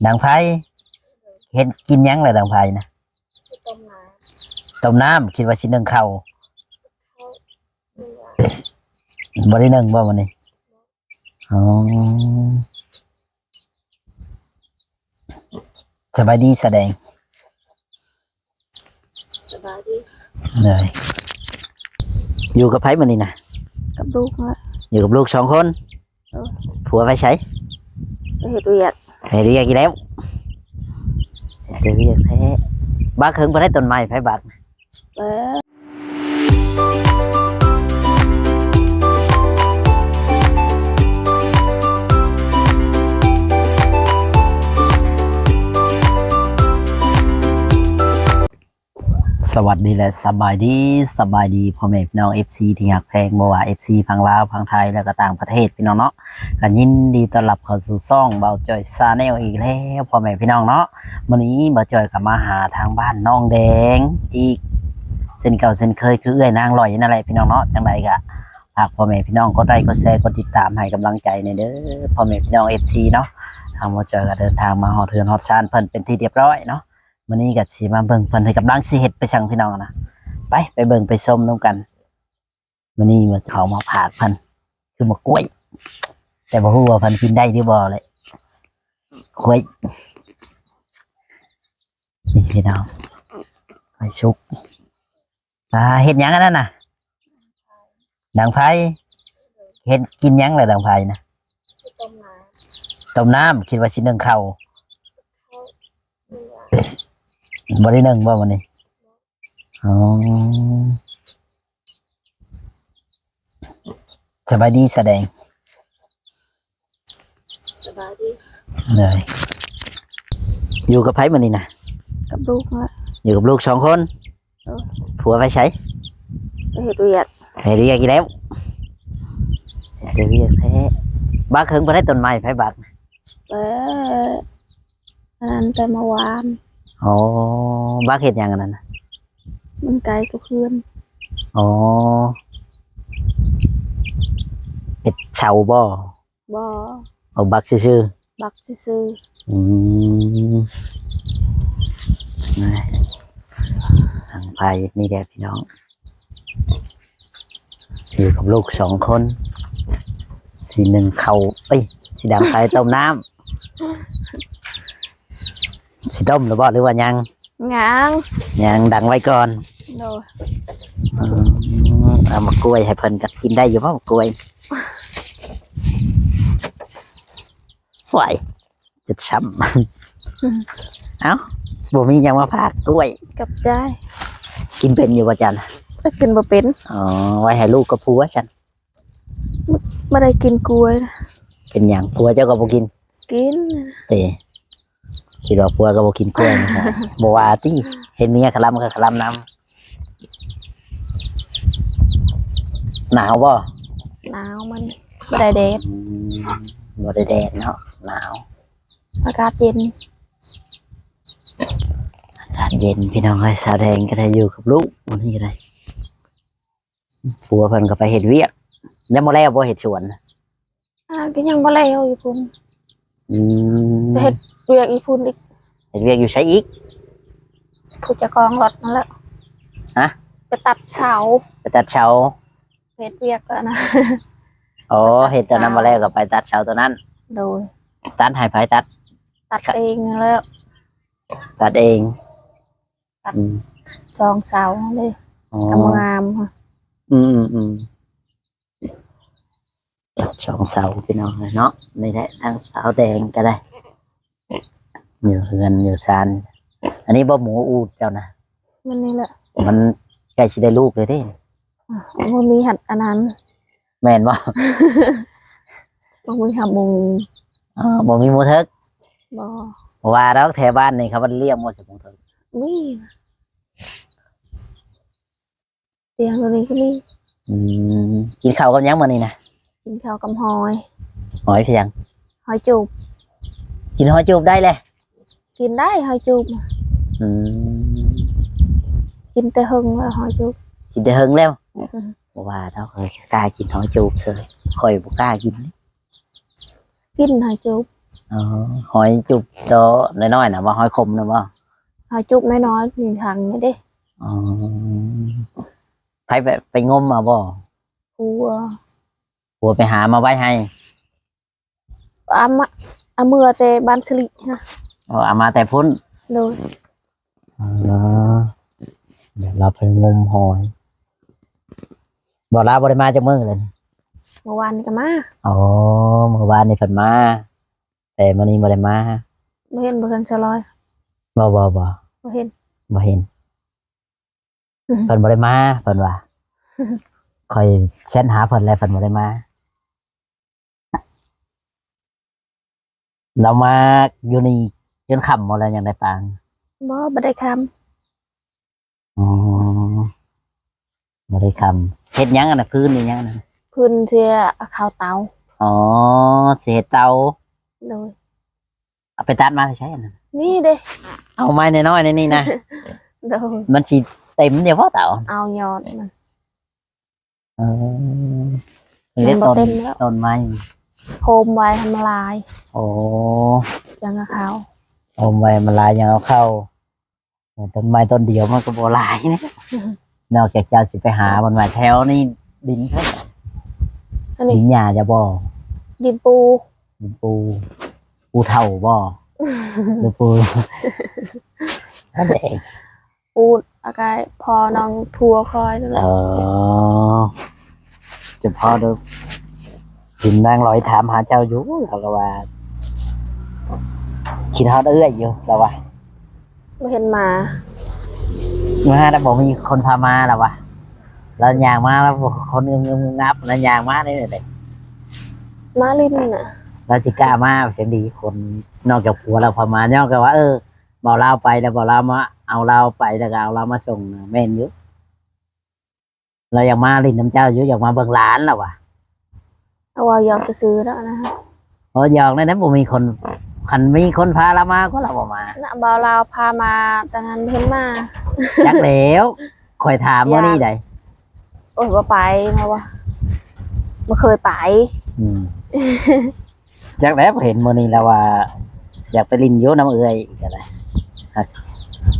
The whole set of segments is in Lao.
ດັງໄຟ ເຮັດກິນຫຍັງລະດັງໄຟນະ? ຕົ້ມນ້ຳ ຕົ້ມນ້ຳ ຄິດວ່າຊິໜຶ້ງເຂົ້າ ເຂົ້າ ບໍ່ໄດ້ໜຶ້ງບໍ່ມື້ນີ້? ອໍ ສະບາຍດີສາວແດງ. ສະບາຍດີ. ເອີຍ ຢູ່ກັບໃຜມື້ນີ້ນະ? ກັບລູກນະ. ຢູ່ກັບລູກສອງຄົນ? ໂດຍ. ຜົວໄປໃສ? ໄປເຮັດວຽກ. ໄປເຮັດວຽກອີກແລ້ວ? ເຮັດວຽກແທ້. ບັກເຖິງບໍ່ໄດ້ຕົ້ນໄມ້ໃຜບັກ? ເອີ. ສະຫວັດດີ ແລະ ສະບາຍດີ ສະບາຍດີພໍ່ແມ່ພີ່ນ້ອງ ເອັຟຊີ ທີ່ຮັກແພງ ບໍ່ວ່າ ເອັຟຊີ ຝັ່ງລາວ ຝັ່ງໄທ ແລະ ກໍຕ່າງປະເທດ ພີ່ນ້ອງເນາະ. ກໍຍິນດີຕ້ອນຮັບເຂົ້າສູ່ຊ່ອງບ່າວຈ້ອຍ Channel ອີກແລ້ວ ພໍ່ແມ່ພີ່ນ້ອງເນາະ. ມື້ນີ້ບ່າວຈ້ອຍກໍມາຫາທາງບ້ານນ້ອງແດງອີກເຊັ່ນເກົ່າເຊັ່ນເຄີຍ ຄືເອື້ອຍນາງລອຍນັ້ນແຫຼະ ພີ່ນ້ອງເນາະ. ຈັ່ງໃດກໍຝາກພໍ່ແມ່ພີ່ນ້ອງກົດໄລ ກົດແຊ ກົດຕິດຕາມໃຫ້ກຳລັງໃຈແດ່ເດີ ພໍ່ແມ່ພີ່ນ້ອງ ເອັຟຊີ ເນາະ. ທາງບ່າວຈ້ອຍກໍເດີນທາງມາຮອດເຮືອນຮອດຊານເພິ່ນເປັນທີ່ຮຽບຮ້ອຍເນາະ. ມື້ນີ້ກໍຊິມາເບິ່ງເພິ່ນໃຫ້ກຳລັງຊິເຮັດໄປສັງ ພີ່ນ້ອງນະ. ໄປ ໄປເບິ່ງໄປຊົມນຳກັນ. ມື້ນີ້ມາເຂົ້າມາຝາກເພິ່ນ ຄືໝາກກ້ວຍ ແຕ່ບໍ່ຮູ້ວ່າເພິ່ນກິນໄດ້ຫຼືບໍ່ແຫຼະ ກ້ວຍ ນີ້ພີ່ນ້ອງ ໄຟສຸກ. ອ່າ ເຮັດຫຍັງອັນນັ້ນນະ? ດັງໄຟ. ເຮັດກິນຫຍັງລະດັງໄຟນະ? ຕົ້ມນ້ຳ ຕົ້ມນ້ຳ ຄິດວ່າຊິໜຶ້ງເຂົ້າ ເຂົ້າ ບໍ່ໄດ້ໜຶ້ງບໍ່ມື້ນີ້? ອໍ ສະບາຍດີສາວແດງ. ສະບາຍດີ. ເອີຍ ຢູ່ກັບໃຜມື້ນີ້ນະ? ກັບລູກນະ. ຢູ່ກັບລູກສອງຄົນ? ໂດຍ. ຜົວໄປໃສ? ໄປເຮັດວຽກ. ໄປເຮັດວຽກອີກແລ້ວ? ໄປເຮັດວຽກແທ້. ບັກເຖິງບໍ່ໄດ້ຕົ້ນໄມ້ໃຜບັກ? ເອີ ອັນນັ້ນແຕ່ເມື່ອວານ. ອໍ ບັກເຮັດຫຍັງອັນນັ້ນນະ? ມັນໃກ້ກັບເຮືອນ. ອໍ ເຮັດເສົາບໍ່? ບໍ່. ເອົາບັກຊື່ໆ? ບັກຊື່ໆ. ອືມ ນະ ດັງໄຟນີ້ແຫຼະພີ່ນ້ອງ ຢູ່ກັບລູກສອງຄົນ ຊິໜຶ້ງເຂົ້າ ເອີຍ ຊິດັງໄຟຕົ້ມນ້ຳ. ຊິຕົ້ມແລ້ວບໍ່ ຫຼືວ່າຍັງ? ຍັງ ຍັງ ດັງໄວ້ກ່ອນ. ໂດຍ. ອືມ ເອົາໝາກກ້ວຍໃຫ້ເພິ່ນ ຈະກິນໄດ້ຢູ່ບໍ່ໝາກກ້ວຍ? ຫວາຍ ຈະຊ້ຳ. ເອົ້າ ບໍ່ມີຫຍັງມາຝາກ ກ້ວຍ. ຂອບໃຈ. ກິນເປັນຢູ່ບໍ່ຈັນ? ເອີ ກິນບໍ່ເປັນ. ອໍ ໄວ້ໃຫ້ລູກກັບຜົວຊັ້ນ. ບໍ່ ບໍ່ໄດ້ກິນກ້ວຍ. ເປັນຫຍັງ ຜົວເຈົ້າກໍບໍ່ກິນ? ກິນ. ເຕ ຄິດວ່າຜົວກໍບໍ່ກິນກ້ວຍນະ. ບໍ່ວ່າຕິ ເຫັນເມຍຄະລຳກໍຄະລຳນຳ. ໜາວບໍ່? ໜາວ ມັນບໍ່ໄດ້ແດດ. ອືມ ບໍ່ໄດ້ແດດເນາະ ໜາວ. ອາກາດເຢັນ ອາກາດເຢັນ ພີ່ນ້ອງເອີຍ. ສາວແດງກໍໄດ້ຢູ່ກັບລູກມື້ນີ້ກໍໄດ້. ຜົວເພິ່ນກໍໄປເຮັດວຽກ ຍັງບໍ່ແລ້ວບໍ່ ເຮັດສວນ? ອ່າ ກໍຍັງບໍ່ແລ້ວຢູ່ພຸ້ນ. ອືມ ໄປເຮັດວຽກຢູ່ພຸ້ນອີກ. ເຮັດວຽກຢູ່ໃສອີກ? ຜູ້ເຈົ້າຂອງລົດນັ້ນແຫຼະ. ຮະ? ໄປຕັດເສົາ. ໄປຕັດເສົາ. ເຮັດວຽກແລ້ວນະ. ອໍ ເຮັດຕົວນັ້ນບໍ່ແລ້ວກໍໄປຕັດເສົາຕົວນັ້ນ. ໂດຍ. ຕັດໃຫ້ໃຜຕັດ? ຕັດເອງແລ້ວ. ຕັດເອງ. ຕັດ ອືມ ສອງເສົາເດ້. ອໍ ງາມໆ. ອືມໆ ສອງເສົາພີ່ນ້ອງເອີຍເນາະ. ນີ້ແຫຼະ ທາງສາວແດງກໍໄດ້ ຢູ່ເຮືອນຢູ່ຊານ. ອັນນີ້ບໍ່ໝູອູດເຈົ້ານະ? ມັນນີ້ແຫຼະ ມັນໃກ້ຊິໄດ້ລູກແລ້ວເດ້. ອ່າ ບໍ່ມີ ອັນນັ້ນ. ແມ່ນບໍ່? ບໍ່ມີຫາໝູ. ອໍ ບໍ່ມີໝູເຖິກ? ບໍ່. ບໍ່ວ່າດອກ ແຖວບ້ານນີ້ເຂົາບໍ່ໄດ້ລ້ຽງໝູເຖິກ. ມີ ລ້ຽງໂຕນີ້ກໍມີ. ອືມ ກິນເຂົ້າກັບຫຍັງມື້ນີ້ນະ? ກິນເຂົ້າກັບຫອຍ. ຫອຍຄືຫຍັງ? ຫອຍຈູບ. ກິນຫອຍຈູບໄດ້ແຫຼະ? ກິນໄດ້ຫອຍຈູບ. ອືມ ກິນແຕ່ເຫິງແລ້ວຫອຍຈູບ. ກິນແຕ່ເຫິງແລ້ວ? ອືມ ບໍ່ວ່າດອກ ເອີຍ ກ້າກິນຫອຍຈູບເສີຍ ຂ້ອຍບໍ່ກ້າກິນ. ກິນຫອຍຈູບ. ອໍ ຫອຍຈູບໂຕນ້ອຍໆນະບໍ່? ຫອຍຂົມນະບໍ່? ຫອຍຈູບນ້ອຍໆ ນີ້ຖັງນີ້ເດ້. ອໍ ໃຜໄປ ໄປງົມມາບໍ່? ຜົວ ຜົວໄປຫາມາໄວ້ໃຫ້. ອາມາ ອາເມືອແຕ່ບ້ານສະລິຮະ. ອໍ ອາມາແຕ່ພຸ້ນ. ໂດຍ. ອໍ ດຽວລາວໄປງົມຫອຍ. ບໍ່ ລາວບໍ່ໄດ້ມາຈັກມື້ເລີຍ? ມື້ວານນີ້ກໍມາ. ອໍ ມື້ວານນີ້ເພິ່ນມາ ແຕ່ມື້ນີ້ບໍ່ໄດ້ມາ. ບໍ່ເຫັນ ບໍ່ເຫັນຊາວລອຍ. ບໍ່ ບໍ່ ບໍ່ ບໍ່ເຫັນ ບໍ່ເຫັນ. ອືມ ເພິ່ນບໍ່ໄດ້ມາ ເພິ່ນວ່າ. ຂ້ອຍແຊັດຫາເພິ່ນແລ້ວ ເພິ່ນບໍ່ໄດ້ມາ. ລາວມາຢູ່ນີ້ຈົນຄ່ຳບໍ່ ແລ້ວຍັງໄດ້ປາ? ບໍ່ ບໍ່ໄດ້ຄ່ຳ. ອໍ ບໍ່ໄດ້ຄ່ຳ. ເຮັດຫຍັງອັນນັ້ນ? ຟືນນີ້ຫຍັງອັນນັ້ນ? ຟືນຊິເອົາເຂົ້າເຕົາ. ອໍ ຊິເຮັດເຕົາ. ໂດຍ. ເອົາໄປຕັດມາແຕ່ໃສອັນນັ້ນ? ນີ້ເດ້. ເອົາໄມ້ນ້ອຍໆໃນນີ້ນະ. ໂດຍ. ມັນຊິເຕັມຢູ່ບໍ່ເຕົາ? ເອົາຍອດມັນ. ເອີ ມັນບໍ່ເຕັມແລ້ວ ຕົ້ນໄມ້ ໂຮມໄວ້ໃຫ້ມັນຫຼາຍ. ໂອ້ ຈັ່ງເອົາເຂົ້າ ໂຮມໄວ້ໃຫ້ມັນຫຼາຍ ຈັ່ງເອົາເຂົ້າ. ຕົ້ນໄມ້ຕົ້ນດຽວມັນກໍບໍ່ຫຼາຍເດ້. ນອກຈາກເຈົ້າຊິໄປຫາບ່ອນວ່າແຖວນີ້ດິນເທົ່າໃດ? ອັນນີ້ດິນຫຍ້າຈະບໍ່? ດິນປູ ດິນປູ ປູເຖົ້າບໍ່? ຫຼືປູ ອັນໃດ? ປູ ອາກາຍພໍ່ນ້ອງຜົວຂ້ອຍນັ້ນແຫຼະ. ເອີ ຈະພໍເດີ ເຫັນນາງລອຍຖາມຫາເຈົ້າຢູ່ ລາວກໍວ່າຄິດຮອດເອື້ອຍຢູ່ ລາວວ່າ. ບໍ່ເຫັນມາ ມາແລ້ວບໍ່ມີຄົນພາມາ ລາວວ່າ. ລາວຍ່າງມາ ລາວຄົນງຶບໆງັບໆ ລາວຍ່າງມາໄດ້ໃດ? ມາຫຼິ້ນນະ ລາວຊິກ້າມາຈັ່ງໃດ ຄົນນອກຈາກຜົວລາວພາມາ ຍ້ອນກໍວ່າ ເອີ ເບົາລາວໄປແລ້ວ ເບົາລາວມາເອົາລາວໄປ ແລ້ວກໍເອົາລາວມາສົ່ງນະ ແມ່ນຢູ່. ລາວຢາກມາຫຼິ້ນນຳເຈົ້າຢູ່ ຢາກມາເບິ່ງຫຼານ ລາວວ່າ. ເວົ້າຢອກຊື່ໆດອກນະ. ເວົ້າຢອກນັ້ນແຫຼະ ບໍ່ມີຄົນ ຄັນມີຄົນພາລາວມາກໍລາວບໍ່ມານະ. ເບົາລາວພາມາຕອນນັ້ນເຫັນມາ. ຈັກແລ້ວ ຂ້ອຍຖາມມື້ນີ້ໃດ. ໂອ້ຍ ບໍ່ໄປ ລາວວ່າ ບໍ່ເຄີຍໄປ. ອືມ. ຈັກແລ້ວ ເຫັນມື້ນີ້ລາວວ່າຢາກໄປຫຼິ້ນຢູ່ນຳເອື້ອຍກໍໄດ້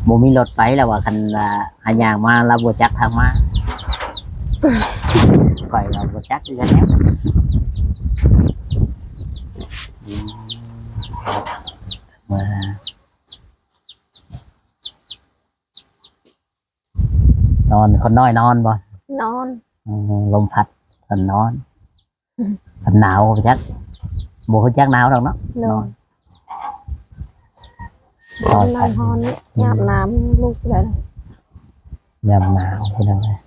ບໍ່ມີລົດໄປ ລາວວ່າ ຄັນວ່າຫາຍ່າງມາ ລາວບໍ່ຈັກທາງມາ. ຂ້ອຍກໍບໍ່ຈັກຄືກັນແຫຼະ. ອືມ ມາ ນອນ ຄົນນ້ອຍນອນບໍ່? ນອນ. ອືມ ລົມພັດ ເພິ່ນນອນ. ອືມ ເພິ່ນໜາວບໍ່ຈັກ ບໍ່ຮູ້ຈັກໜາວດອກເນາະ. ໂດຍ. ນອນ ນອນ ນອນ ຍາມໜາວລູກແລ້ວ ຍາມໜາວພີ່ນ້ອງເອີຍ.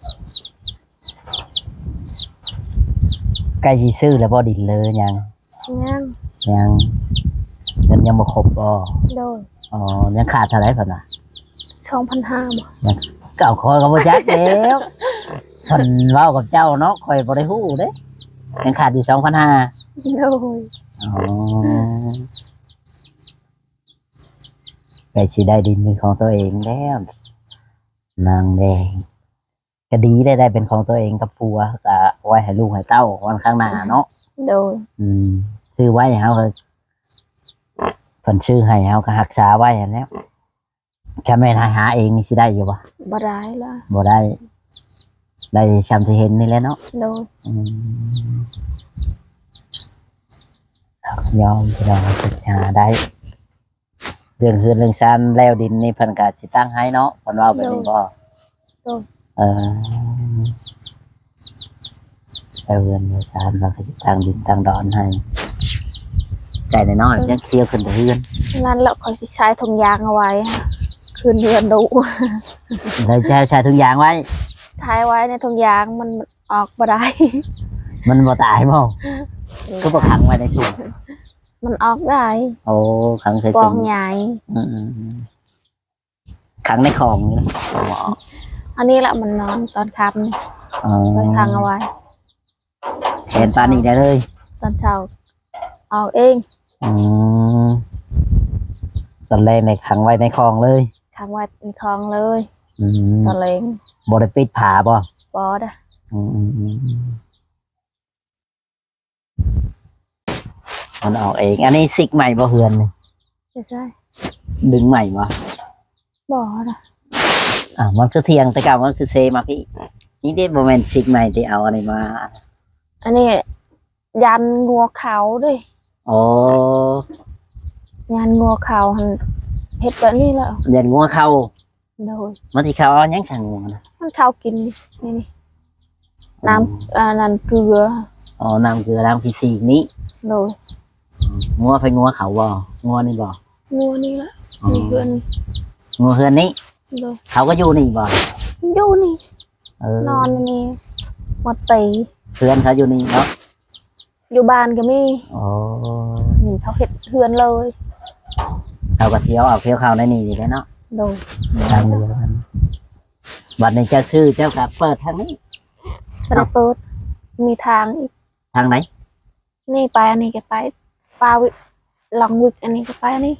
ໃກ້ຊິຊື້ແລ້ວບໍ່ ດິນ ຫຼືຍັງ? ຍັງ ຍັງ. ເງິນຍັງບໍ່ຄົບບໍ່? ໂດຍ. ອໍ ຍັງຂາດເທົ່າໃດເພິ່ນວ່າ? ສອງພັນຫ້າບໍ່? ຍັງ ເຈົ້າ ຂ້ອຍກໍບໍ່ຈັກແລ້ວ ເພິ່ນເວົ້າກັບເຈົ້າເນາະ ຂ້ອຍບໍ່ໄດ້ຮູ້ເດ້. ຍັງຂາດຢູ່ສອງພັນຫ້າ. ໂດຍ. ອໍ ໃກ້ຊິໄດ້ດິນເປັນຂອງຕົວເອງແລ້ວ ນາງແດງ. ກໍດີໄດ້ ໄດ້ເປັນຂອງຕົວເອງກັບຜົວ ກໍໄວ້ໃຫ້ລູກໃຫ້ເຕົ້າວັນຂ້າງໜ້າເນາະ. ໂດຍ. ອືມ ຊື້ໄວ້ໃຫ້ເຮົາ ເພິ່ນຊື້ໃຫ້ເຮົາກໍຮັກສາໄວ້ຫັ້ນແຫຼະ. ຄັນແມ່ນໃຫ້ຫາເອງນີ້ຊິໄດ້ຢູ່ບໍ່? ບໍ່ໄດ້ລະ ບໍ່ໄດ້ ໄດ້ຊ່ຳທີ່ເຫັນນີ້ແຫຼະເນາະ. ໂດຍ. ອືມ ຍອມ ພີ່ນ້ອງ ຫາໄດ້. ເລື່ອງເຮືອນເລື່ອງຊານແລ້ວ ດິນນີ້ເພິ່ນກໍຊິຕັ້ງໃຫ້ເນາະ ເພິ່ນເວົ້າແບບນີ້ບໍ່? ໂດຍ. ເອີ ແລ້ວເຮືອນແລ້ວຊານເພິ່ນກໍຊິຕັ້ງດິນຕັ້ງດອນໃຫ້. ໄກ່ນ້ອຍໆ ເອີ ຍັງຄຽວຂຶ້ນແຕ່ເຮືອນ. ນັ້ນແຫຼະ ຂ້ອຍຊິຊາຍຖົງຢາງເອົາໄວ້ ຂຶ້ນເຮືອນດຸ. ແລ້ວຈະໃສ່ຖົງຢາງໄວ້? ຊາຍໄວ້ໃນຖົງຢາງ ມັນອອກບໍ່ໄດ້. ມັນບໍ່ຕາຍບໍ່? ໂດຍ. ຄືບໍ່ຂັງໄວ້ໃນຊຸມ? ມັນອອກໄດ້. ໂອ້ ຂັງໃສ່ຊຸມ ປອງໃຫຍ່. ອືມໆໆ ຂັງໃນຂອງນີ້ນະ. ອັນນີ້ລະມັນນອນຕອນຄ່ຳນີ້. ອໍ ໄວ້ຂັງເອົາໄວ້. ແຂນປານນີ້ໄດ້ເລີຍ. ຕອນເຊົ້າອອກເອງ. ອືມ ຕອນແລງນີ້ຂັງໄວ້ໃນຂອງເລີຍ. ຂັງໄວ້ໃນຂອງເລີຍ. ອືມ ຕອນແລງ. ບໍ່ໄດ້ປິດຝາບໍ່? ບໍ່ດາ. ອືມໆໆ. ມັນອອກເອງ. ອັນນີ້ຊິກໃໝ່ບໍ່ເຮືອນນີ້? ບໍ່ໃຊ່. ດຶງໃໝ່ບໍ່? ບໍ່ນະ. ອ້າວ ມັນຄືທ່ຽງ ແຕ່ເກົ່າມັນຄືເຊມາພີ້. ນີ້ເດ້ ບໍ່ແມ່ນຊິກໃໝ່ທີ່ເອົາອັນນີ້ມາ. ອັນນີ້ຢ້ານງົວເຂົ້າເດ້. ອໍ ຢ້ານງົວເຂົ້າຫັ້ນ ເຮັດແບບນີ້ແຫຼະ. ຢ້ານງົວເຂົ້າ. ໂດຍ. ມັນຊິເຂົ້າເອົາຫຍັງຊະງົວນະ? ມັນເຂົ້າກິນນີ້ ນີ້ ນີ້ ອໍ ນ້ຳ ອັນນັ້ນເກືອ. ອໍ ນ້ຳເກືອ ນ້ຳຂີ້ສີກນີ້. ໂດຍ. ງົວໃຜງົວເຂົາບໍ່? ງົວນີ້ບໍ່? ງົວນີ້ລະ. ອໍ ມີເຮືອນ ງົວເຮືອນນີ້. ໂດຍ. ເຂົາກໍຢູ່ນີ້ບໍ່? ຢູ່ນີ້. ເອີ ນອນນີ້ໝົດປີ. ເຮືອນເຂົາຢູ່ນີ້ເນາະ? ຢູ່ບ້ານກໍມີ. ອໍ ນີ້ເຂົາເຮັດເຮືອນເລີຍ. ເຂົາກໍທ່ຽວອອກທ່ຽວເຂົ້າໃນນີ້ຢູ່ແລ້ວເນາະ? ໂດຍ. ທາງດຽວກັນ. ບັດນີ້ເຈົ້າຊື້ເຈົ້າກໍເປີດທາງນີ້? ບໍ່ໄດ້ເປີດ. ເອົ້າ ມີທາງອີກ. ທາງໃດ? ນີ້ໄປອັນນີ້ກໍໄປ ປາວິ ຫຼັງວິກ ອັນນີ້ກໍໄປອັນນີ້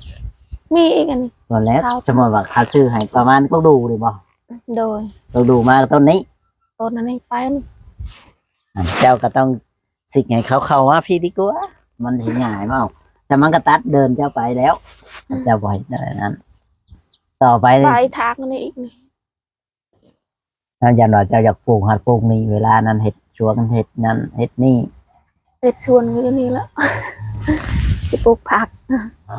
ມີອີກອັນນີ້. ບໍ່ແລ້ວ ເຂົາ ສົມມຸດວ່າເຂົາຊື້ໃຫ້ປະມານກົກດູນີ້ບໍ່? ໂດຍ. ກົກດູມາຕົ້ນນີ້ ຕົ້ນອັນນີ້ໄປນີ້. ອັນເຈົ້າກໍຕ້ອງຊິກໃຫ້ເຂົາເຂົ້າມາພີ້ດີກວ່າ ມັນຊິງ່າຍເວົ້າ. ແຕ່ມັນກໍຕັດເດີ່ນເຈົ້າໄປແລ້ວ ອືມ ເຈົ້າບໍ່ເຮັດແນວນັ້ນ. ຕໍ່ໄປນີ້ ໄປທາງນີ້ອີກນີ້. ເຮົາຢ້ານວ່າເຈົ້າຢາກປູກຫັ້ນປູກນີ້ ເວລານັ້ນເຮັດສວນເຮັດນັ້ນເຮັດນີ້. ເຮັດສວນກໍຢູ່ນີ້ລະ ຊິປູກຜັກ. ອື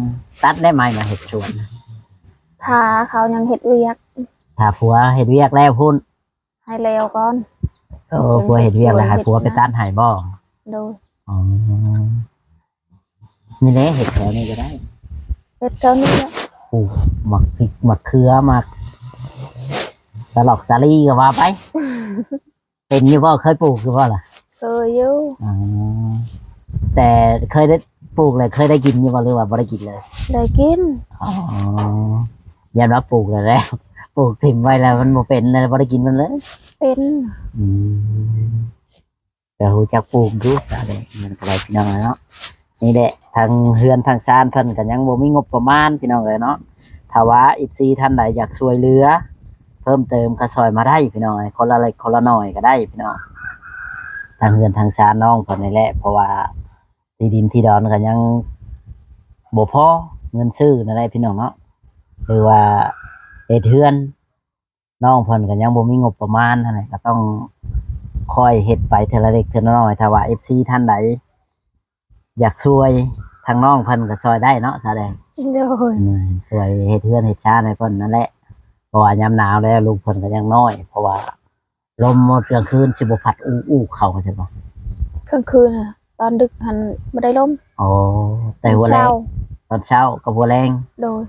ມ ຕັດໄດ້ໄໝມາເຮັດສວນ? ຖ້າເຂົາຍັງເຮັດວຽກ. ຖ້າຜົວເຮັດວຽກແລ້ວພຸ້ນ? ໃຫ້ແລ້ວກ່ອນ. ໂອ້ ຜົວເຮັດວຽກແລ້ວໃຫ້ຜົວໄປຕັດໃຫ້ບໍ່? ໂດຍ. ອໍ ນີ້ແຫຼະ ເຮັດແຖວນີ້ກໍໄດ້. ເຮັດແຖວນີ້ແຫຼະ ປູກໝາກພິກ ໝາກເຂືອ ໝາກສະຫຼອກສາລີກໍວ່າໄປ. ເປັນຢູ່ບໍ່? ເຄີຍປູກຢູ່ບໍ່ລະ? ເຄີຍຢູ່. ອໍ ແຕ່ເຄີຍໄດ້ປູກແລ້ວ ເຄີຍໄດ້ກິນຢູ່ບໍ່ ຫຼືວ່າບໍ່ໄດ້ກິນເລີຍ? ໄດ້ກິນ. ອໍ ຢ້ານວ່າປູກແລ້ວ ປູກຖິ້ມໄວ້ແລ້ວມັນບໍ່ເປັນ ແລ້ວບໍ່ໄດ້ກິນມັນເລີຍ? ເປັນ. ອືມ ກໍຮູ້ຈັກປູກຢູ່ຊະເດ້ ມັນກໍໄດ້ ພີ່ນ້ອງເອີຍເນາະ. ນີ້ແຫຼະ ທາງເຮືອນທາງຊານເພິ່ນກໍຍັງບໍ່ມີງົບປະມານ ພີ່ນ້ອງເອີຍເນາະ. ຖ້າວ່າເອັຟຊີທ່ານໃດຢາກຊ່ວຍເຫຼືອເພີ່ມເຕີມກໍຊ່ອຍມາໄດ້ ພີ່ນ້ອງເອີຍ ຄົນລະເລັກຄົນລະໜ້ອຍກໍໄດ້ ພີ່ນ້ອງ. ທາງເຮືອນທາງຊານນ້ອງເພິ່ນນີ້ແຫຼະ ເພາະວ່າທີ່ດິນທີ່ດອນກໍຍັງບໍ່ພໍເງິນຊື້ນັ້ນແຫຼະ ພີ່ນ້ອງເນາະ ຫຼືວ່າເຮັດເຮືອນ ນ້ອງເພິ່ນກໍຍັງບໍ່ມີງົບປະມານຫັ້ນແຫຼະ ກໍຕ້ອງຄ່ອຍເຮັດໄປເທື່ອລະເລັກເທື່ອລະນ້ອຍ. ຖ້າວ່າເອັຟຊີທ່ານໃດຢາກຊ່ວຍ ທາງນ້ອງເພິ່ນກໍຊ່ວຍໄດ້ເນາະ ສາວແດງ? ໂດຍ. ອືມ ຊ່ວຍເຮັດເຮືອນເຮັດຊານໃຫ້ເພິ່ນນັ້ນແຫຼະ ເພາະວ່າຍາມໜາວແລ້ວລູກເພິ່ນກໍຍັງນ້ອຍ ເພາະວ່າລົມໝົດກາງຄືນຊິບໍ່ພັດອູ້ໆ ເຂົາ ເຂົ້າໃຈບໍ່? ກາງຄືນນະ ຕອນດຶກຫັ້ນບໍ່ໄດ້ລົມ. ອໍ ແຕ່ຫົວແລງ ຕອນເຊົ້າ ຕອນເຊົ້າກັບຫົວແລງ. ໂດຍ.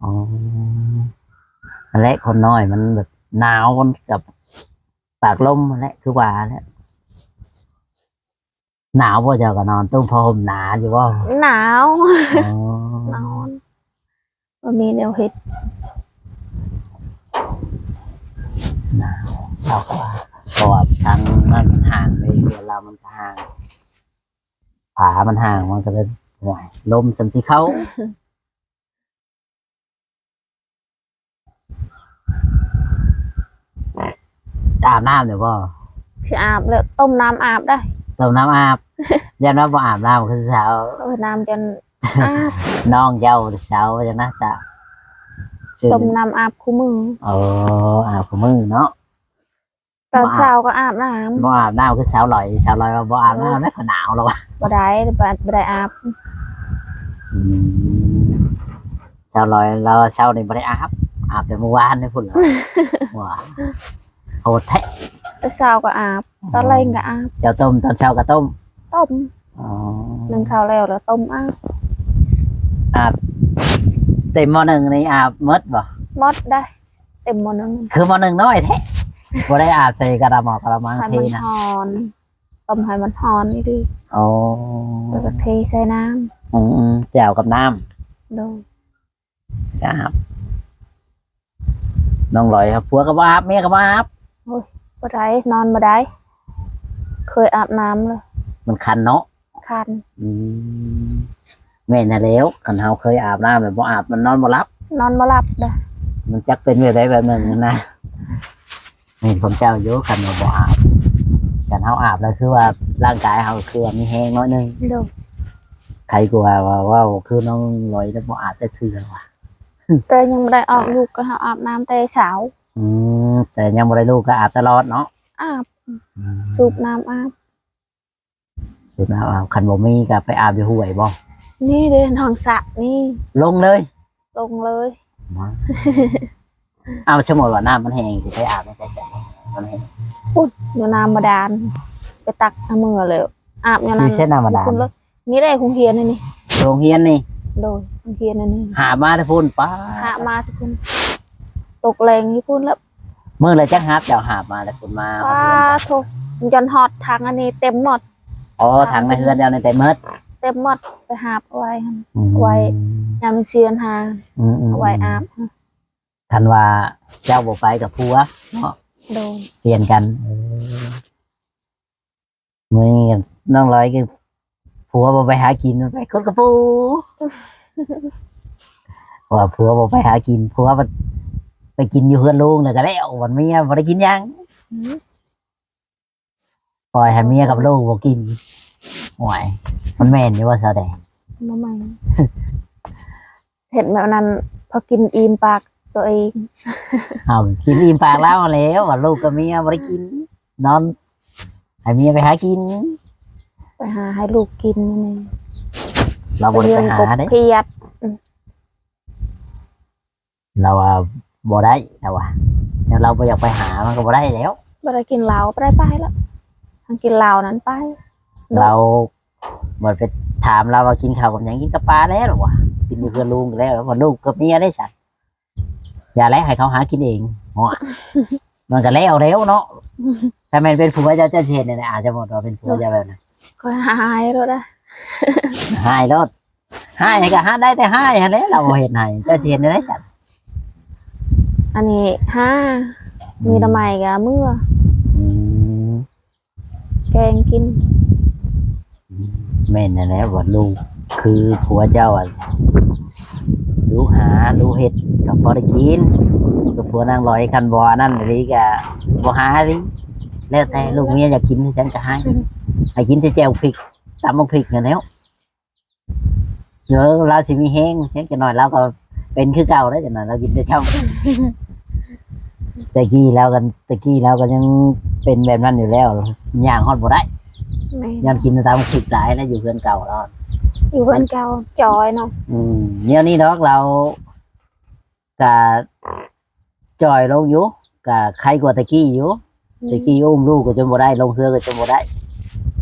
ອໍ ນັ້ນແຫຼະ ຄົນນ້ອຍມັນແບບໜາວ ມັນກັບຕາກລົມຫັ້ນແຫຼະ ຄືວ່າແຫຼະ. ໜາວບໍ່ ເຈົ້າກໍນອນຕຸ້ມຜ້າຫົ່ມໜາຢູ່ບໍ່? ໜາວ. ອໍ ນອນ ບໍ່ມີແນວເຮັດ. ໜາວ ເຮົາກໍວ່າ ເພາະວ່າທາງນັ້ນມັນຫ່າງເດ້ ເຮືອນລາວມັນກໍຫ່າງ ຜາມັນຫ່າງ ມັນກໍເລີຍ ໂອ້ຍ ລົມສ່ຳຊິເຂົ້າ. ອາບນ້ຳແລ້ວບໍ່? ຊິອາບແລ້ວ ຕົ້ມນ້ຳອາບໄດ໋. ຕົ້ມນ້ຳອາບ ຢ້ານວ່າບໍ່ອາບນ້ຳຄືເຊົາ. ໂອ້ຍ ນ້ຳຈົນອາບ. ນ້ອງເຈົ້າເຊົາຈັ່ງນະ ສະ ຕົ້ມນ້ຳອາບຄູ່ມື້. ເອີ ອາບຄູ່ມື້ເນາະ. ຕອນເຊົ້າກໍອາບນ້ຳ. ບໍ່ອາບນ້ຳຄືສາວຫຼອຍ ສາວຫຼອຍວ່າບໍ່ອາບນ້ຳແລ້ວກໍໜາວແລ້ວວ່າ. ບໍ່ໄດ້ ບໍ່ໄດ້ອາບ. ອືມ ສາວຫຼອຍລາວວ່າເຊົ້ານີ້ບໍ່ໄດ້ອາບ ອາບແຕ່ມື້ວານນີ້ພຸ້ນລະ. ວ້າ ໂຫດແທ້. ແຕ່ເຊົ້າກໍອາບ ຕອນແລງກໍອາບ. ເຈົ້າຕົ້ມ ຕອນເຊົ້າກໍຕົ້ມ? ຕົ້ມ. ອໍ ໜຶ້ງເຂົ້າແລ້ວ ແລ້ວຕົ້ມອາບ. ອາບເຕັມໝໍ້ໜຶ່ງນີ້ອາບໝົດບໍ່? ໝົດໄດ໋. ເຕັມໝໍ້ໜຶ່ງ. ຄືໝໍ້ໜຶ່ງນ້ອຍແທ້. ບໍ່ໄດ້ອາບໃສ່ກະລະໝໍ້ກະລະມັງເທນະ. ໃຫ້ມັນຮ້ອນ ຕົ້ມໃຫ້ມັນຮ້ອນອີ່ຫຼີ. ອໍ ແລ້ວກໍເທໃສ່ນ້ຳ. ອືມໆ ແຈ່ວກັບນ້ຳ. ໂດຍ. ອາບ ນ້ອງລອຍ ຜົວກໍບໍ່ອາບ ເມຍກໍບໍ່ອາບ. ໂອ້ຍ ບໍ່ໄດ້ ນອນບໍ່ໄດ້ ເຄີຍອາບນ້ຳແລ້ວ ມັນຄັນເນາະ. ຄັນ. ອືມ ແມ່ນຫັ້ນແຫຼ້ວ ຄັນເຮົາເຄີຍອາບນ້ຳແລ້ວບໍ່ອາບ ມັນນອນບໍ່ຫຼັບ. ນອນບໍ່ຫຼັບເດ້ ມັນຈັກເປັນແບບໃດແບບໜຶ່ງຫັ້ນນະ. ແມ່ນຂອງເຈົ້າຢູ່ ຄັນວ່າບໍ່ອາບ ຄັນເຮົາອາບແລ້ວຄືວ່າຮ່າງກາຍເຮົາຄືວ່າມີແຮງໜ້ອຍໜຶ່ງ. ໂດຍ. ໃຜກວ່າວ່າ ເວົ້າຄືນ້ອງລອຍແລ້ວບໍ່ອາບຈັກເທື່ອວ່າ. ແຕ່ຍັງບໍ່ໄດ້ອອກລູກກໍເຮົາອາບນ້ຳແຕ່ເຊົ້າ. ອືມ ແຕ່ຍັງບໍ່ໄດ້ລູກກໍອາບຕະຫຼອດເນາະ? ອາບ. ອືມ ສູບນ້ຳອາບ. ສູບນ້ຳອາບ. ຄັນບໍ່ມີກໍໄປອາບຢູ່ຫ້ວຍບໍ່? ນີ້ເດ້ ໜອງສະນີ້. ລົງເລີຍ? ລົງເລີຍ. ມາ ເອົາ ສົມມຸດວ່ານ້ຳມັນແຫ້ງ ຊິໄປອາບໃນໃສ? ມັນແຫ້ງ ພຸ້ນ ຢູ່ນ້ຳບາດານ ໄປຕັກເອົາເມືອແລ້ວອາບຢູ່ນັ້ນ. ຢູ່ໃສນ້ຳບາດານ? ພຸ້ນເລີຍ. ນີ້ເດ້ໂຮງຮຽນນີ້. ໂຮງຮຽນນີ້? ໂດຍ ໂຮງຮຽນອັນນີ້. ຫາບມາແຕ່ພຸ້ນ? ປ້າ ຫາບມາແຕ່ພຸ້ນ. ຕົກແລງຢູ່ພຸ້ນແລ້ວ. ມື້ລະຈັກຫາບ ເຈົ້າຫາບມາແຕ່ພຸ້ນມາ? ປ້າໂທ້ ຈົນຮອດຖັງອັນນີ້ເຕັມໝົດ. ອໍ ຖັງໃນເຮືອນເຈົ້ານີ້ເຕັມໝົດ? ເຕັມໝົດ ໄປຫາບໄວ້ຫັ້ນ. ອືມ ໄວ້ຍາມມັນເສຍຫາ. ອືມໆໆ ເອົາໄວ້ອາບ. ຄັນວ່າເຈົ້າບໍ່ໄປກັບຜົວເນາະ? ໂດຍ ປ່ຽນກັນ. ເອີ ມື້ນີ້ນ້ອງລອຍຄືຜົວບໍ່ໄປຫາກິນ ໄປຂຸດກະປູ. ວ່າຜົວບໍ່ໄປຫາກິນ ຜົວໄປກິນຢູ່ເຮືອນລຸງແລ້ວກໍແລ້ວ ບັດເມຍບໍ່ໄດ້ກິນຫຍັງ. ອືມ ປ່ອຍໃຫ້ເມຍກັບລູກບໍ່ກິນ. ໂອ້ຍ ມັນແມ່ນຢູ່ບໍ່ສາວແດງ? ບໍ່ແມ່ນ. ເຮັດແບບນັ້ນ ພໍກິນອີ່ມປາກຕົວເອງ. ເອົາ ກິນອີ່ມປາກລາວຫັ້ນແຫຼ້ວ ວ່າລູກກັບເມຍບໍ່ໄດ້ກິນ ນອນໃຫ້ເມຍໄປຫາກິນ ໄປຫາໃຫ້ລູກກິນນີ້. ລາວບໍ່ໄດ້ໄປຫາເດ້ ຄຽດ. ອືມ ລາວວ່າບໍ່ໄດ້ ລາວວ່າ ແລ້ວລາວບໍ່ຢາກໄປຫາ ມັນກໍບໍ່ໄດ້ແລ້ວ. ບໍ່ໄດ້ກິນເຫຼົ້າ ບໍ່ໄດ້ໄປແລ້ວ. ຄັນກິນເຫຼົ້ານັ້ນໄປ. ລາວ ບັດໄປຖາມລາວວ່າກິນເຂົ້າກັບຫຍັງ? ກິນກັບປາແລ້ວ ລາວວ່າ. ກິນຢູ່ເຮືອນລຸງແລ້ວ ລາວວ່າ ລູກກັບເມຍເດ້ຊັ້ນ? ຢ່າແລະ ໃຫ້ເຂົາຫາກິນເອງ. ໂອ້ຍ ມັນກໍແລ້ວແລ້ວເນາະ. ຖ້າແມ່ນເປັນຜົວເຈົ້າ ເຈົ້າຊິເຮັດແນວໃດ? ອາດສະໝຸດວ່າເປັນຜົວເຈົ້າແບບນັ້ນ ຂ້ອຍຫາຍໂລດ. ຫາຍໂລດ. ຮ້າຍກໍຮ້າຍ ໄດ້ແຕ່ຮ້າຍຫັ້ນແຫຼະ ລາວບໍ່ເຮັດໃຫ້ ເຈົ້າຊິເຮັດແນວໃດຊັ້ນ? ອັນນີ້ຫາ ອືມ ມີໜໍ່ໄມ້ກໍເມືອ ອືມ ແກງກິນ. ອືມ ແມ່ນຫັ້ນແຫຼະ ວ່າລູກຄືຜົວເຈົ້າ ອະ ລູກຫາລູກເຮັດກໍພໍໄດ້ກິນ. ຄືຜົວນາງລອຍ ຄັນບໍ່ອັນນັ້ນອີ່ຫຼີກໍບໍ່ຫາອີ່ຫຼີ. ແລ້ວແຕ່ລູກເມຍຢາກກິນຫຍັງກໍໃຫ້ ອືມ ໃຫ້ກິນແຕ່ແຈ່ວພິກ ຕຳບັກພິກຫັ້ນແຫຼ້ວ. ເອີ ລາວຊິມີແຮງ ຈັກໜ້ອຍລາວກໍເປັນຄືເກົ່າແລ້ວ ຈັກໜ້ອຍລາວກິນແຕ່ເຊົ້າ. ແຕ່ກີ້ລາວກໍ ແຕ່ກີ້ລາວກໍຍັງເປັນແບບນັ້ນຢູ່ແລ້ວ ຍ່າງຮອດບໍ່ໄດ້. ແມ່ນ ຍ້ອນກິນແຕ່ຕຳບັກພິກຫຼາຍແລ້ວ ຢູ່ເຮືອນເກົ່າລາວ ຢູ່ເຮືອນເກົ່າຈ່ອຍເນາະ. ອືມ ດຽວນີ້ດອກລາວ ກະຈ່ອຍລົງຢູ່ ກະໄຄກວ່າແຕ່ກີ້ຢູ່. ອືມ ແຕ່ກີ້ອຸ້ມລູກກໍຈົນບໍ່ໄດ້ ລົງເຮືອກໍຈົນບໍ່ໄດ້.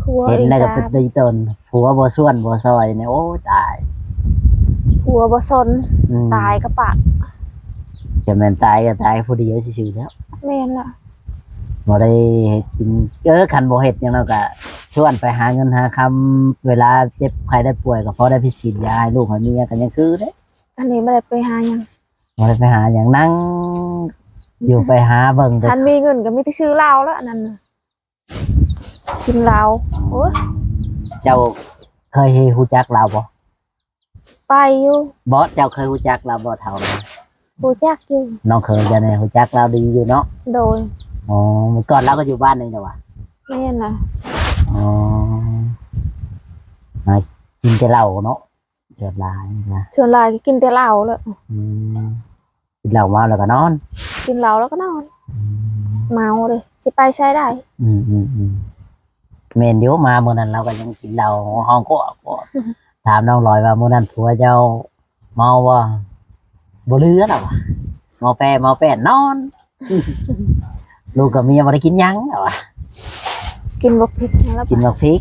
ຜົວເຫັນແລ້ວກໍເປັນຕາຢ້ານຕົນ ຜົວບໍ່ຊວນບໍ່ຊ່ອຍນີ້ ໂອ້ ຕາຍ ຜົວບໍ່ສົນ. ອືມ ຕາຍກໍປະ ຈະແມ່ນຕາຍກໍຕາຍຜູ້ດຽວຊື່ໆແລ້ວ. ແມ່ນລະ ບໍ່ໄດ້ໃຫ້ກິນ. ເອີ ຄັນບໍ່ເຮັດຫຍັງແລ້ວກໍຊວນໄປຫາເງິນຫາຄຳ ເວລາເຈັບໄຂ້ໄດ້ປ່ວຍກໍພໍໄດ້ໄປສີດຢາໃຫ້ລູກໃຫ້ເມຍ ກໍຍັງຄືເດ້. ອັນນີ້ບໍ່ໄດ້ໄປຫາຫຍັງ ບໍ່ໄດ້ໄປຫາຫຍັງ ນັ່ງຢູ່ໄປຫາເບິ່ງແຕ່ ຄັນມີເງິນກໍມີແຕ່ຊື້ເຫຼົ້າແລ້ວ ອັນນັ້ນນະ ກິນເຫຼົ້າ. ໂອ້ຍ ເຈົ້າເຄີຍຮູ້ຈັກລາວບໍ່? ໄປຢູ່. ບໍ່ ເຈົ້າເຄີຍຮູ້ຈັກລາວບໍ່ ເຖົ້າ? ຮູ້ຈັກຢູ່. ນ້ອງເຂີຍເຈົ້ານີ້ຮູ້ຈັກລາວດີຢູ່ເນາະ? ໂດຍ. ອໍ ເມື່ອກ່ອນລາວກໍຢູ່ບ້ານນີ້ແຫຼະຫວາ? ແມ່ນລະ. ອໍ ຫາກິນແຕ່ເຫຼົ້າເນາະ? ສ່ວນຫຼາຍນະ ສ່ວນຫຼາຍກໍກິນແຕ່ເຫຼົ້າແຫຼະ. ອືມ ກິນເຫຼົ້າເມົາແລ້ວກໍນອນ ກິນເຫຼົ້າແລ້ວກໍນອນ. ອືມ ເມົາເດ້ ຊິໄປໃສໄດ້. ອືມໆໆ ແມ່ນຢູ່ ມາມື້ນັ້ນລາວກໍຍັງກິນເຫຼົ້າ ຮ້ອງກວກໆ. ຖາມນ້ອງລອຍວ່າ ມື້ນັ້ນຜົວເຈົ້າເມົາບໍ່? ບໍ່ເຫຼືອລາວວ່າ ເມົາແປ ເມົາແປນອນ. ລູກກັບເມຍບໍ່ໄດ້ກິນຫຍັງລາວວ່າ ກິນບັກພິກ ກິນບັກພິກ.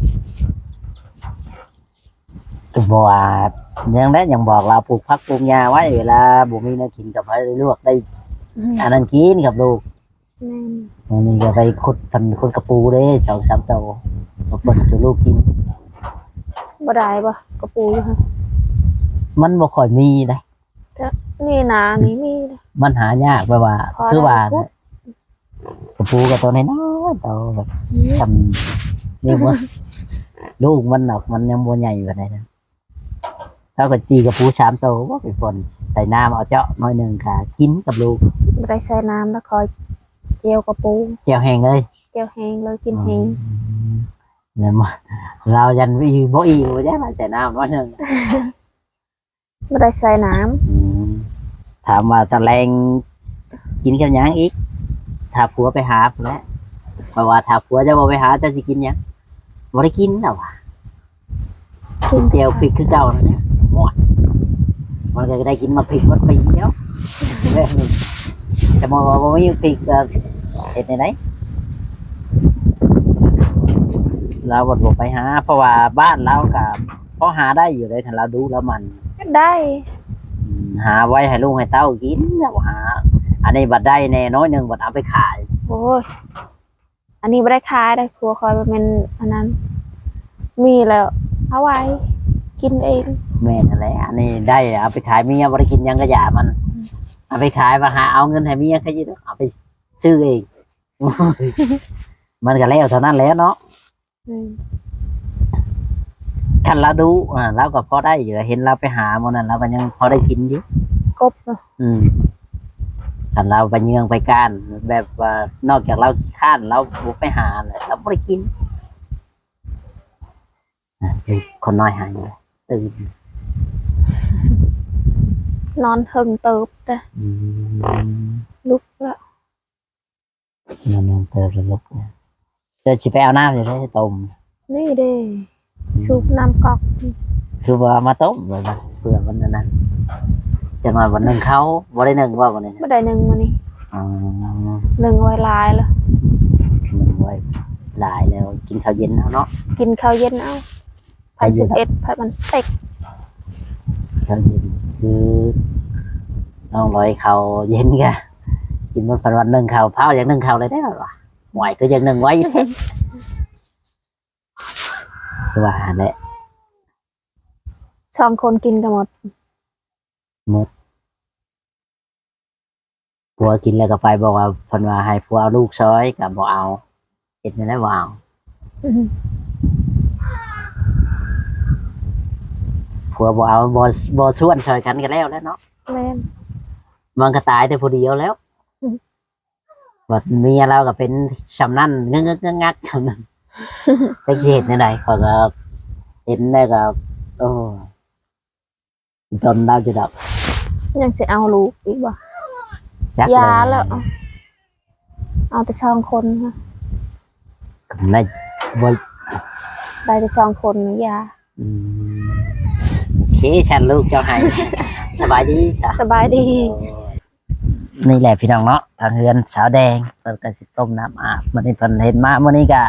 ກໍບໍ່ວ່າຫຍັງແຫຼະ ຍັງບອກລາວປູກຜັກປູກຫຍ້າໄວ້ ເວລາບໍ່ມີແນວກິນກໍພໍໄດ້ລວກໄດ້ ອືມ ອັນນັ້ນກິນກັບລູກ. ແມ່ນ. ມື້ນີ້ກໍໄປຂຸດ ເພິ່ນຂຸດກະປູເດ້ ສອງສາມໂຕ ມາປົ່ນສູ່ລູກກິນ. ບໍ່ໄດ້ບໍ່ ກະປູຢູ່ຫັ້ນ? ມັນບໍ່ຄ່ອຍມີເດ້. ນີ້ນານີ້ມີເດ້ ມັນຫາຍາກ ແບບວ່າ ພໍ ຄືວ່າ ໄດ້ ແຫຼະ ກະປູກໍໂຕນ້ອຍໆ ໂຕແບບ ອືມ ສ່ຳນີ້ບໍ່ ລູກມັນດອກ ມັນຍັງບໍ່ໃຫຍ່ປານໃດນະ. ເຮົາກໍຈີ່ກະປູສາມໂຕ ບໍ່ ໄປປົ່ນໃສ່ນ້ຳ ເອົາເຈາະໜ້ອຍໜຶ່ງ ກະກິນກັບລູກ. ບໍ່ໄດ້ໃສ່ນ້ຳ ແລ້ວຄ່ອຍແຈ່ວກະປູ ແຈ່ວແຫ້ງເລີຍ ແຈ່ວແຫ້ງເລີຍ ກິນແຫ້ງ. ອືມ ແມ່ນບໍ່? ລາວຢ້ານບໍ່ອີ່ມ ບໍ່ອີ່ມ ບໍ່ຈັກ ໃສ່ນ້ຳໜ້ອຍໜຶ່ງ. ບໍ່ໄດ້ໃສ່ນ້ຳ. ອືມ ຖາມວ່າຕອນແລງກິນກັບຫຍັງອີກ? ຖ້າຜົວໄປຫາພຸ້ນແຫຼະ. ເພາະວ່າຖ້າຜົວເຈົ້າບໍ່ໄປຫາ ເຈົ້າຊິກິນຫຍັງ? ບໍ່ໄດ້ກິນແລ້ວວ່າ ກິນແຈ່ວພິກຄືເກົ່ານັ້ນແຫຼະ. ໂອ້ຍ ມັນກໍໄດ້ກິນໝາກພິກໝົດປີແລ້ວ. ແບບນີ້ ສະມມຸດວ່າບໍ່ມີໝາກພິກກໍເຮັດແນວໃດ? ລາວບັດບໍ່ໄປຫາ ເພາະວ່າບ້ານລາວກໍພໍຫາໄດ້ຢູ່ເດ້ ຄັນລາວດຸລາວໝັ່ນ. ໄດ້ ອືມ ຫາໄວ້ໃຫ້ລູກໃຫ້ເຕົ້າກິນ ລາວຫາ. ອັນນີ້ບັດໄດ້ແດ່ໜ້ອຍໜຶ່ງ ບັດເອົາໄປຂາຍ. ໂອ້ຍ ອັນນີ້ບໍ່ໄດ້ຂາຍເດ້ ຜົວຂ້ອຍບໍ່ແມ່ນອັນນັ້ນ ມີແລ້ວເອົາໄວ້ກິນເອງ. ແມ່ນຫັ້ນແຫຼະ ອັນນີ້ໄດ້ເອົາໄປຂາຍ ເມຍບໍ່ໄດ້ກິນຫຍັງກໍຢ່າມັນ. ອືມ ເອົາໄປຂາຍ ມາຫາເອົາເງິນໃຫ້ເມຍ ກໍຊິເອົາໄປຊື້ເອງ. ມັນກໍແລ້ວເທົ່ານັ້ນແຫຼະເນາະ. ອືມ ຄັນລາວດຸ ອ່າ ລາວກໍພໍໄດ້ຢູ່ ເຫັນລາວໄປຫາມື້ນັ້ນ ລາວກໍຍັງພໍໄດ້ກິນຢູ່ ກົບເນາະ. ອືມ ຄັນລາວໄປເຍືອງໄປການ ແບບວ່ານອກຈາກລາວຂີ້ຄ້ານ ລາວບໍ່ໄປຫາແຫຼະ ລາວບໍ່ໄດ້ກິນ. ອ່າ ຄືຄົນນ້ອຍຫາຢູ່ ຕື່ນ ນອນເທິງເຕີບເດ້. ອືມ ລຸກແລ້ວ. ແມ່ນໆ ເຕີບແລ້ວລູກ. ເຈົ້າຊິໄປເອົານ້ຳຢູ່ໃສຕົ້ມ? ນີ້ເດ້ ອືມ ສູບນ້ຳກອກ. ຄືວ່າມາຕົ້ມ ເພື່ອມັນອັນນັ້ນ ຈັກໜ້ອຍວັນໜຶ່ງເຂົ້າ. ບໍ່ໄດ້ໜຶ່ງບໍ່ມື້ນີ້? ບໍ່ໄດ້ໜຶ່ງມື້ນີ້. ອໍ ໜຶ່ງໄວ້ຫຼາຍແລ້ວ ໜຶ່ງໄວ້ຫຼາຍແລ້ວ ກິນເຂົ້າເຢັນເອົາເນາະ. ກິນເຂົ້າເຢັນເອົາ. ພັນສິບເອັດ ພັນມັນເຕັກ ເຂົ້າເຢັນ ຄືນ້ອງລອຍເຂົ້າເຢັນກະກິນໝົດ ພັນວັນໜຶ່ງເຂົ້າ ພ້າວຢາກໜຶ່ງເຂົ້າເລີຍເດ້ວ່າ ຫວຍ ຄືຢາກໜຶ່ງໄວແທ້ ຄືວ່າຫັ້ນແຫຼະ. ສອງຄົນກິນກໍໝົດ ໝົດ. ຜົວກິນແລ້ວກໍໄປ ບອກວ່າ ເພິ່ນວ່າໃຫ້ຜົວເອົາລູກຊ່ອຍ ກໍບໍ່ເອົາ ເຮັດແນວໃດບໍ່ເອົາ. ອືມ ຜົວບໍ່ເອົາ ບໍ່ ບໍ່ຊວນຊ່ອຍກັນກໍແລ້ວແຫຼະເນາະ. ແມ່ນ ມັນກໍຕາຍແຕ່ຜູ້ດຽວແລ້ວ. ອືມ ບັດເມຍລາວກໍເປັນຊ່ຳນັ້ນ ງຶກໆ ງັກໆ ຊ່ຳນັ້ນ ຈັກຊິເຮັດແນວໃດ. ຂ້ອຍກໍເຫັນແລ້ວກໍ ໂອ້ ດົນລາວຢູ່ດອກ. ຍັງຊິເອົາລູກອີກບໍ່? ຈັກ ຢ່າແລ້ວ ເອົາແຕ່ສອງຄົນນະ ໄດ້ບໍ່ ໄດ້ແຕ່ສອງຄົນ ຢ່າ. ອືມ ໂອເຄ ຊັ້ນລູກເຈົ້າໃຫ້ ສະບາຍດີຊະ ສະບາຍດີ. ໂອ້ຍ ນີ້ແຫຼະພີ່ນ້ອງເນາະ ທາງເຮືອນສາວແດງ ເພິ່ນກໍຊິຕົ້ມນ້ຳອາບ. ມື້ນີ້ເພິ່ນເຫັນມາ ມື້ນີ້ກໍ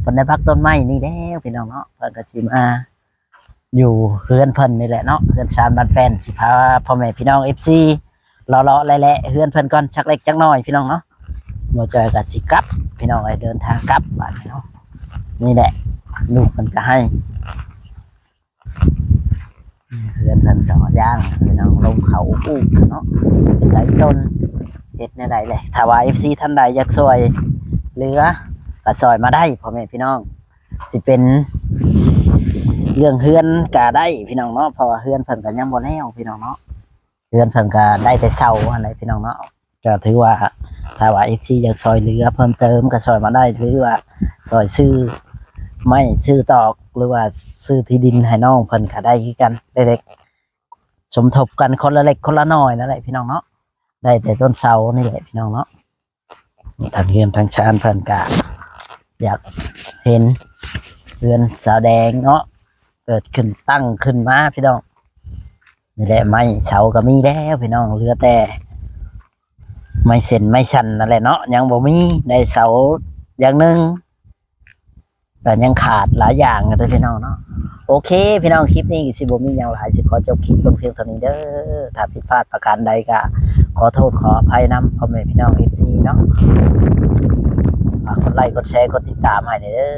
ເພິ່ນໄດ້ພັກຕົ້ນໄມ້ນີ້ແລ້ວພີ່ນ້ອງເນາະ ເພິ່ນກໍຊິມາ ຢູ່ເຮືອນເພິ່ນນີ້ແຫຼະເນາະ ເຮືອນຊານບ້ານແປ້ນ. ຊິພາພໍ່ແມ່ພີ່ນ້ອງເອັຟຊີ ເລາະໆ ແລະເຮືອນເພິ່ນກ່ອນ ຈັກເລັກຈັກນ້ອຍພີ່ນ້ອງເນາະ. ບໍ່ຈ່ອຍກໍຊິກັບພີ່ນ້ອງເອີຍ ເດີນທາງກັບບາດນີ້ເນາະ. ນີ້ແຫຼະ ລູກເພິ່ນກໍໃຫ້ ເຮືອນເພິ່ນກໍຢ່າງພີ່ນ້ອງ ລົມເຂົ້າອຸກເນາະ ເປັນໄດຕົ້ນ ເຮັດແນວໃດແຫຼະ. ຖ້າວ່າເອັຟຊີທ່ານໃດຢາກຊ່ວຍເຫຼືອ ກໍຊ່ອຍມາໄດ້ພໍ່ແມ່ພີ່ນ້ອງ. ຊິເປັນເລື່ອງເຮືອນກະໄດ້ພີ່ນ້ອງເນາະ ເພາະວ່າເຮືອນເພິ່ນກະຍັງບໍ່ແລ້ວພີ່ນ້ອງເນາະ. ເຮືອນເພິ່ນກະໄດ້ແຕ່ເຊົາຫັ້ນແຫຼະພີ່ນ້ອງເນາະ. ກະຖືວ່າຖ້າວ່າເອັຟຊີຢາກຊ່ອຍເຫຼືອເພີ່ມເຕີມກະຊ່ອຍມາໄດ້ ຫຼືວ່າຊ່ອຍຊື້ໄມ້ຊື້ຕອກ ຫຼືວ່າຊື້ທີ່ດິນໃຫ້ນ້ອງເພິ່ນກະໄດ້ຄືກັນ ເລັກໆ ສົມທົບກັນຄົນລະເລັກຄົນລະນ້ອຍນັ້ນແຫຼະພີ່ນ້ອງເນາະ. ໄດ້ແຕ່ຕົ້ນເຊົານີ້ແຫຼະພີ່ນ້ອງເນາະ. ທາງເຮືອນທາງຊານເພິ່ນກະຢາກເຫັນເຮືອນສາວແດງເນາະ ເກີດຂຶ້ນຕັ້ງຂຶ້ນມາພີ່ນ້ອງ. ນີ້ແຫຼະ ໄມ້ເສົາກໍມີແລ້ວພີ່ນ້ອງ ເຫຼືອແຕ່ໄມ້ເສັ້ນໄມ້ສັນນັ້ນແຫຼະເນາະ ຍັງບໍ່ມີ ໄດ້ເສົາຢ່າງໜຶ່ງ ກໍຍັງຂາດຫຼາຍຢ່າງຢູ່ເດີພີ່ນ້ອງເນາະ. ໂອເຄພີ່ນ້ອງ ຄລິບນີ້ກໍຊິບໍ່ມີຫຍັງຫຼາຍ ຊິຂໍຈົບຄລິບລົງພຽງເທົ່ານີ້ເດີ. ຖ້າຜິດພາດປະການໃດກໍຂໍໂທດຂໍອະໄພນຳພໍ່ແມ່ພີ່ນ້ອງເອັຟຊີເນາະ. ຝາກກົດໄລກົດແຊກົດຕິດຕາມໃຫ້ແດ່ເດີ.